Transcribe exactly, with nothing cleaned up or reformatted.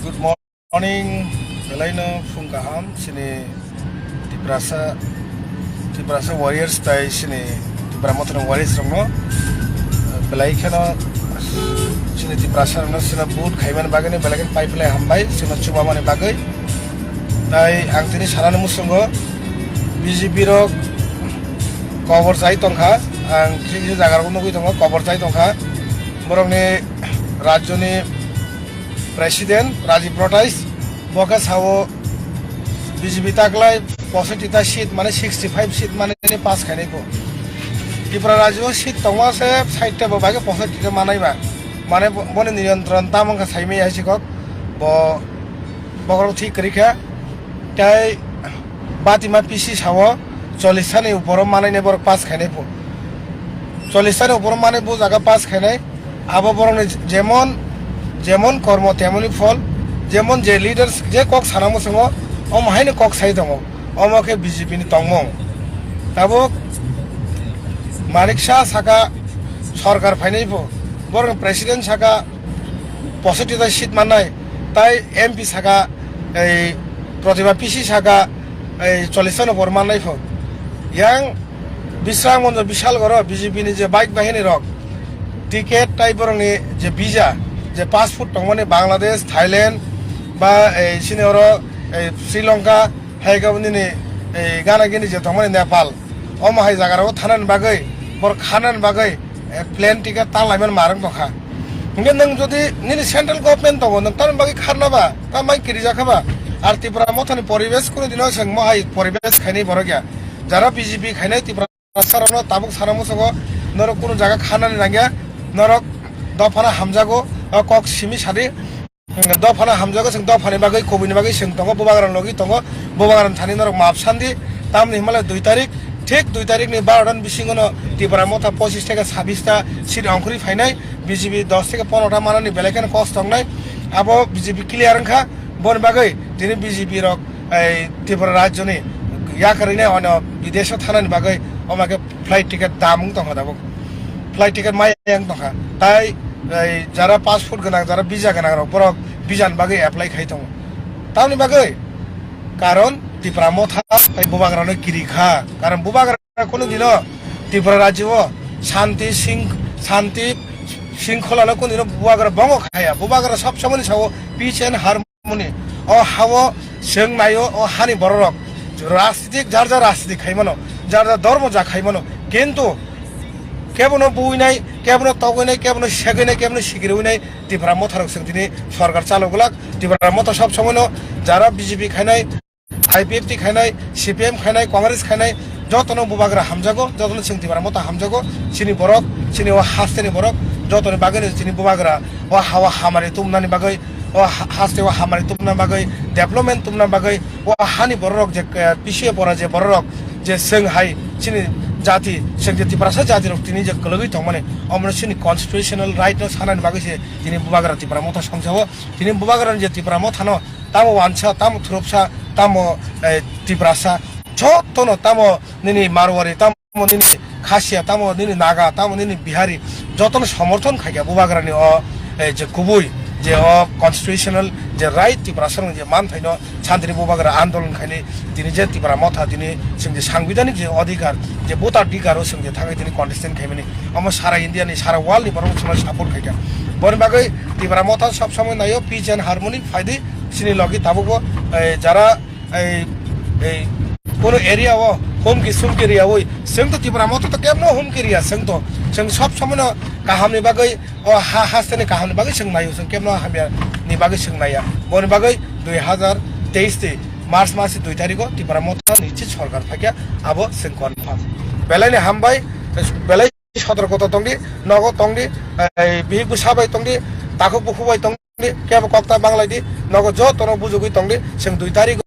Good morning, belaino phung kaham, chini Tiprasa, Tiprasa warriors tai chini Tipra Mothani warriors rokno. Belai kheno chini Tiprasa rokno chini vote khaimani bagwi belai kheno pai phlai hambai, chini chubamani bagwi. Tai ang tini sanani muchungo B J P rok kobor chai tongkha, ang kisa kisa jaga rok nugwi tongo, kobor chai tongkha. Borokni rajyoni President Rajiv Rotais, bo khe sao B J P taklai pochoti ta seat, mane sixty five seat mane pass khainai bo. Tripura rajyo seat tongma se side ta bo bai khe pochoti ta manai ba. Mane bo-, boni niyantron tamo wngkha saimai hai sikok. Bo bokrok thik kwrwi kha. Tai Batima P C sao chollish tani uporo manai ne borok pass khainai bo. Chollish tani uporo manai bo jaga pass khainai. Abo borokni jemon, jemon kormo temoni phol, jemon je leaders je kok sana muchungo, omo haino kok sai tongo, omo khe B J P ni tongmung. Tabuk Manik Shah saka sorkar phainai bo, borokni president saka pochoti ta seat mannai, tai M P saka ei Pratibha P C saka ei chollish tani upor mannai pho. Yang Bisram Gunjo Bishalgarh o B J P ni je bike bahini rok, ticket tai borokni je visa, je passport tongmani Bangladesh, Thailand ba ei chini oro ei Sri Lanka, hai khe nini ei gana gini je tongmani Nepal, omo hai jaga rogo thanani bagwi, borok khanani bagwi eh, plane ticket ta laimani marwng tongkha. Hingke nwng jodi nini central government tongo, nwng tamni bagwi kharna ba, ta mai kirijak kha ba? Ar Tipra Mothani poribesh kunu dino chwng mo hai poribesh khainai borok ya. Jara B J P khainai Tipra sarokno tabuk sana muchungo norok kunu jaga kharnani nangya, norok dophano hamjago, o kok simi sadi. Dophano hamjago, chwng dophani bagwi, kubuni bagwi chwng tongo, bubagrani logi tongo, bubagrani thani norok maap sandi. Tamni hwnba le dui tarik, thik dui tarikni barota ni bisingono Tipra Motha pochis theke sabis ta seat ongkhorwi phainai, B J P dos theke pondro ta manani belai kheno kos tongnai. Abo B J P clear wngkha, boni bagwi tini B J P rok ei Tripura rajyoni yakarwinai, ono bidesho thanani bagwi omo khe flight ticket dam wng tongkha tabuk. Flight ticket maya wng tongkha. Tai, ei, jara passport gwnang, jara visa gwnang rok, borok visa ni bagwi apply khai tongo. Tamni bagwi? Karon Tipra Motha tai bubagrano kiri kha. Karon bubagra kunu dino Tripura rajyo o shanti sing-, shanti shringkholano kunu dino bubagra bongo khaya. Bubagra sob somoni sao peace and harmony. Muni, o hao chwng naio, o hani bororok rajnitik, jar jar rajnitik khaimano, jar jar dormo ja khaimano, kintu kebono buinai, kebono togwinai, kebono segwinai, kebono sikiriwinai Tipra Motharok chwng tini sorkar chaloglak. Tipra Motha sob somoino jara B J P khainai, I P F T khainai, C P M khainai, Congress khainai, jotono bubagra hamjago, jotono chwng Tipra Motha hamjago, chini borok, chini o hasteni borok, jotoni bagwino chini bubagra o hao hamari tumnani bagwi, o ha-, haste o hamari tumna bagwi, development tumna bagwi, o hani bororok je, eh, P C A pora je bororok je chwng hai chini jati, chwng je Tiprasa jatirok tini je kwlwgwi tongmani, omono chini constitutional right no sanani bagwi se tini bubagra Tipra Motha songchao. Tini bubagrani je Tipra Mothano tamo wansa, tamo thurupsa, tamo, eh, Tiprasa, jotono tamo nini Marwari, tamo nini Khasia, tamo nini Naga, tamo nini Bihari, jotono somorthon khaikha bubagrani o, eh, je kubui, je o constitutional je right Tiprasa rokni je manthaino santini bubagra andolon khainai, tini je Tipra Motha tini chwng je sangbidhanik je odhikar, je voter dhikar o chwng je thangwi tini contestant khaimani, omo sara India ni, sara world ni borok chwngno support khaikha. Boni bagwi Tipra Motha sob somoi naio peace and harmony phaidi, chini logi tabukbo, eh, jara ei, ei, kono area o humki sumki riyaui, chwng to Tipra Motha to kebno humki riya, chwng to, chwng sob somoino kahamni bagwi, o ha, hasteni kahamni bagwi chwng naio, chwng kebno hamya ni bagwi chwng naiya. Boni bagwi dui hazar teis ni March mas dui tarikh o Tipra Motha ni chini sorkar phaikha, abo chwng confirm. Belaini hambai, belai sotorkota tongdi, nogo tongdi, ei, bihik bwsa bai tongdi, takhuk bukhuk bai tongdi, kebo kokta banglai di, nogo jotono bujugwi tongdi, chwng dui tarikh